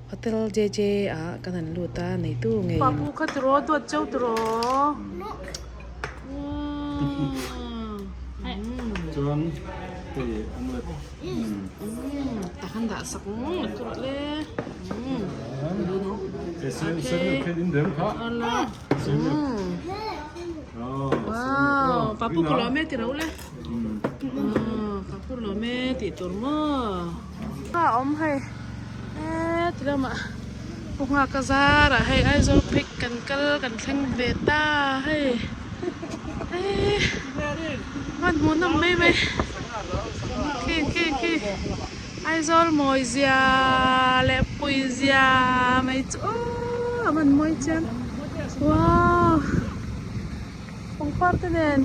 Hotel JJ ah kan han lut a neitu ngei in. Papu kha tiraw duat cheu tiraw. Chuan hei omelette. Tak han dah sak rawh le. Wow papu ka lawm e ti ro le. Papu lawm e tih tur maw. A awm hei e ti lamah pu nghak a zar ah hei Aizawl phek kan kal kan thleng ve ta hei e hman hmuh nawm mai mai khi khi khi Aizawl mawi zia leh pui zia mai chu aw a man mawi chiang wow pangpar te nen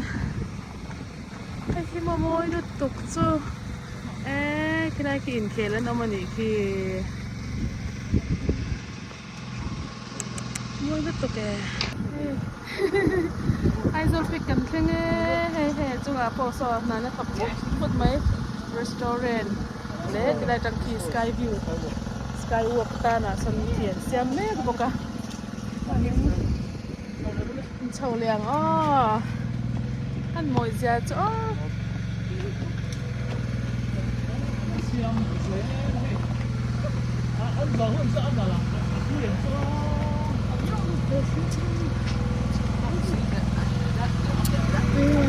hei hi maw mawi lutuk chu eee khilai khi inkhel an awm a nih khi mawi lutuk e Aizawl pik kan thleng e hei hei a chungah pawh saw hna na thawk phut phut mai restaurant leh tilai atang khi sky view sky walk tanah sawn khi an siam mek bawk a chho leh ang aw an mawi zia chu aw.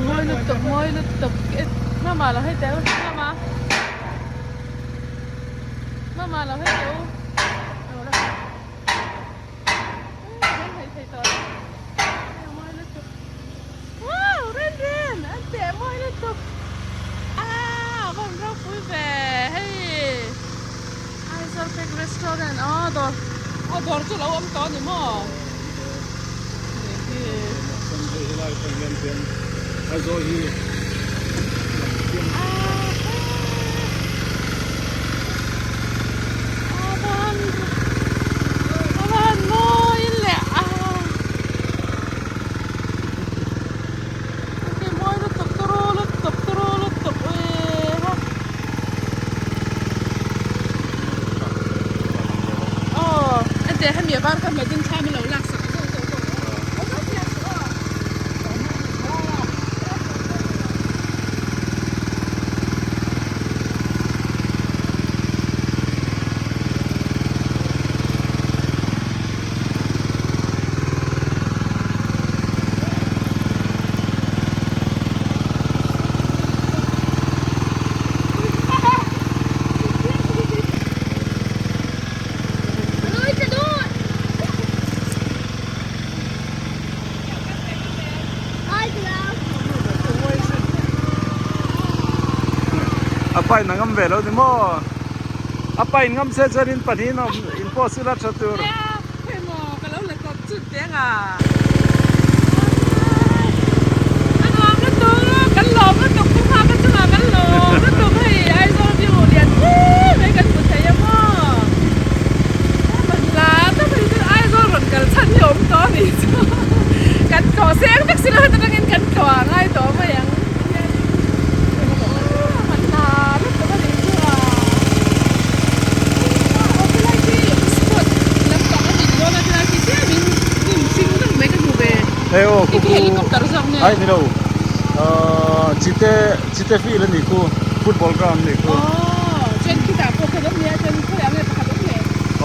Mawi lutuk mawi lutuk mama lo hei teh u mama mama lo hei teh u Wow ren ren an teh mawi lutuk ah a van ropui ve hei Aizawl Pek restaurant aw dawr aw dawr chu lo awm tawh a ni maw Aizawl hi A pain a ngam ve lo ni maw? A pain ngam se chuan in pahnihin awm in pawh sila tha tur. Kan tlawh seng vek silo heta tangin kan tlawh a ngai tawh mai ang hmanhla lutuk a nih chu a aw helai khi sport lampang a nih dawn a helai khi chiam in hnim hring deuh mai ka hmu ve hei aw khi khi helicopter zawk nge ai ni lo ahh chite chite field a nih khu football ground a nih khu aw chuan khitah pawh khan awm nia chuan khawiah nge pakhat awm leh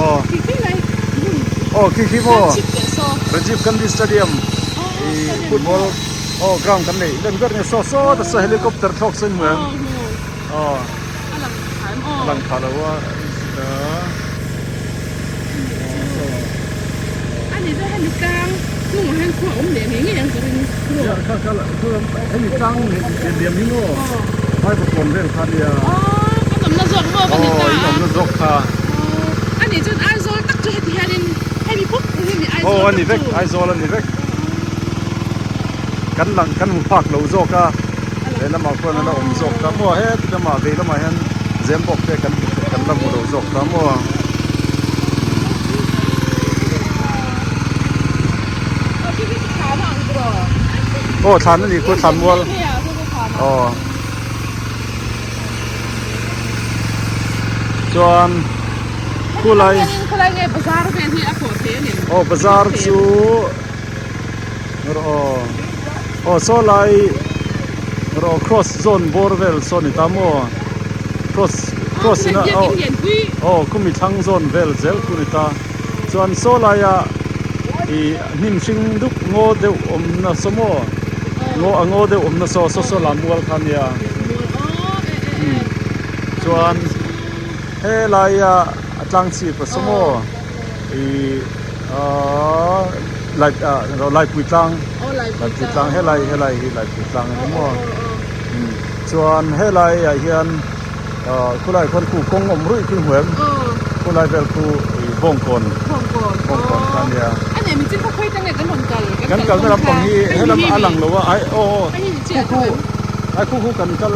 aw khi khi lai hmun aw khi khi maw Rajiv Gandhi Stadium ih football aw ground kan neih len ber nia saw saw ta saw helicopter thlawk saw in hmu em aw a lang tha lo a hemi tlang liam hi maw Vaivakawn vel kha nia aw in awmna zawk kha. Aw a ni vek Aizawl a ni vek kan lang kan hmu phak lo zawk a lehlamah khuan a la awm zawk ta maw heti lamah vei lamah hian zembawk te kan kan la hmu lo zawk ta maw. Aw thlan a nih khu thlan mual aw. Chuan. Khulai Khulai nge bazar vel hi a pawh thei a ni. Aw bazar chu rawh aw saw lai rawh cross zawn bawr vel saw ni ta maw cross cross ina aw aw khumi thlang zawn vel zel khu ni ta chuan saw laia ih hnim hring dup ngaw deuh awmna saw maw ngaw a ngaw deuh awmna saw saw saw lam mual kha nia chuan helaia a tlang chhip a saw maw ih ahh lai ah laipui tlang laipui tlang helai helai hi laipui tlang a ni maw chuan helai ah hian ahh khulai khuan khu kawng awm ruih khi hmu em khulai vel khu ih bawngkawn bawngkawn kha a nia kan kalna lampang hi helam a lang lo a ai aw aw khu khu ai khu khu kan kal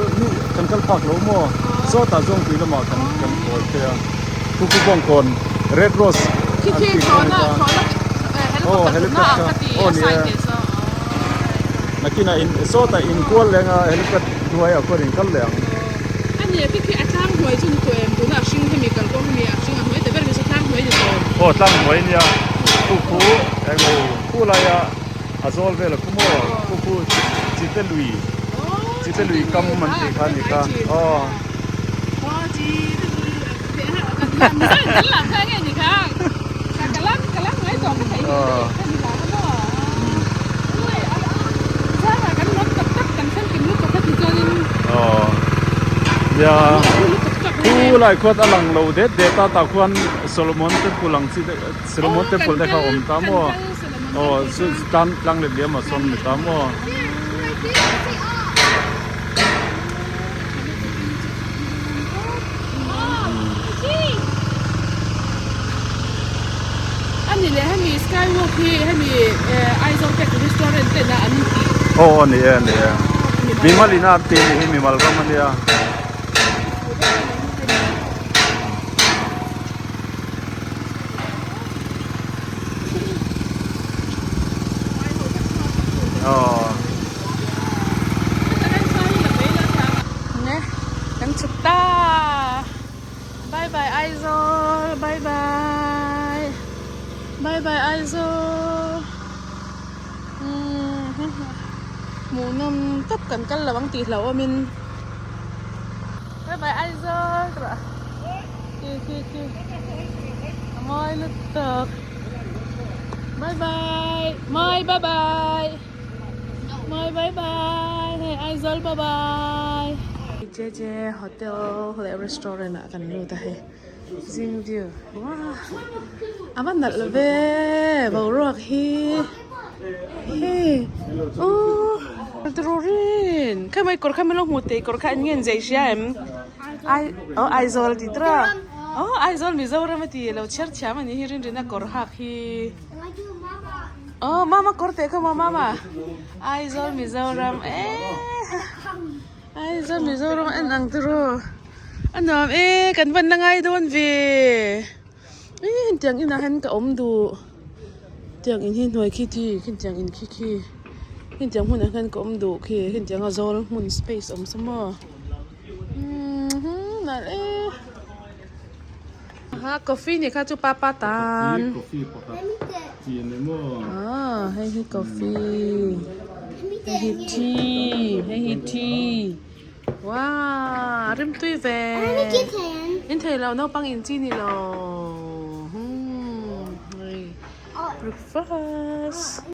kan kal phak lo maw sawtah zawng tui lamah kan kan kawi phei a. Khu khu bawngkawn red rose an tih kha a ni ta aw helicopter aw ni e nakinah in sawtah inkual leng a helipad hnuaiah khuan in kal leh ang. Aw tlang hnuai nia khu khu englo khu laia a zawl vel a khu maw khu khu chite lui chite lui kam an tih kha a ni kha aw. Khu lai khuat a lang lo det det a tah khuan Solomon temple ang chi te Solomon temple te kha a awm ta maw aw tlang tlang let liam ah sawn a ni ta maw. Ani leh hemi skywalk hi hemi Aizawl tech restaurant ten a an tih. Aw ani e ani e mimal in a an tih anih hi mimal ram ania. Aw. Ne kan chhuk ta bye bye Aizawl bye bye bye bye Aizawl umm hmuhnawm tawp kan kal lo ang tih hlauhawmin bye bye Aizawl tih khi khi khi a mawi lutuk bye bye mawi bye bye. Mawi bye bye hei Aizawl bye bye. JJ hotel leh restaurant ah kan lut a hei zing view wah a va nalh ve boruak hi hei aww turin kha mai kawr kha min lo hmuh teh kawr kha eng nge an zai hria em ai aw Aizawl tih tur a aw Aizawl Mizoram a ti lo chhiar thiam a nih hi rinrina kawr hak hi. Aw mama kawr teh kha maw mama Aizawl Mizoram eh Aizawl Mizoram en ang chu ru a nuam e kan van la ngai dawn ve ih hetiang inah hian ka awm duh tiang in hi hnuai khi thi hetiang in khi khi hetiang hmunah hian ka awm duh khi hetiang a zawl hmun space awm se maw umm nalh e. Ha coffee ni kha chu papa tan. Coffee pakhat chi a ni maw? Ah hei hi coffee hei hi tea hei hi tea wow rim tui ve in thei lo naupang in chi ni lo hmm hei breakfast.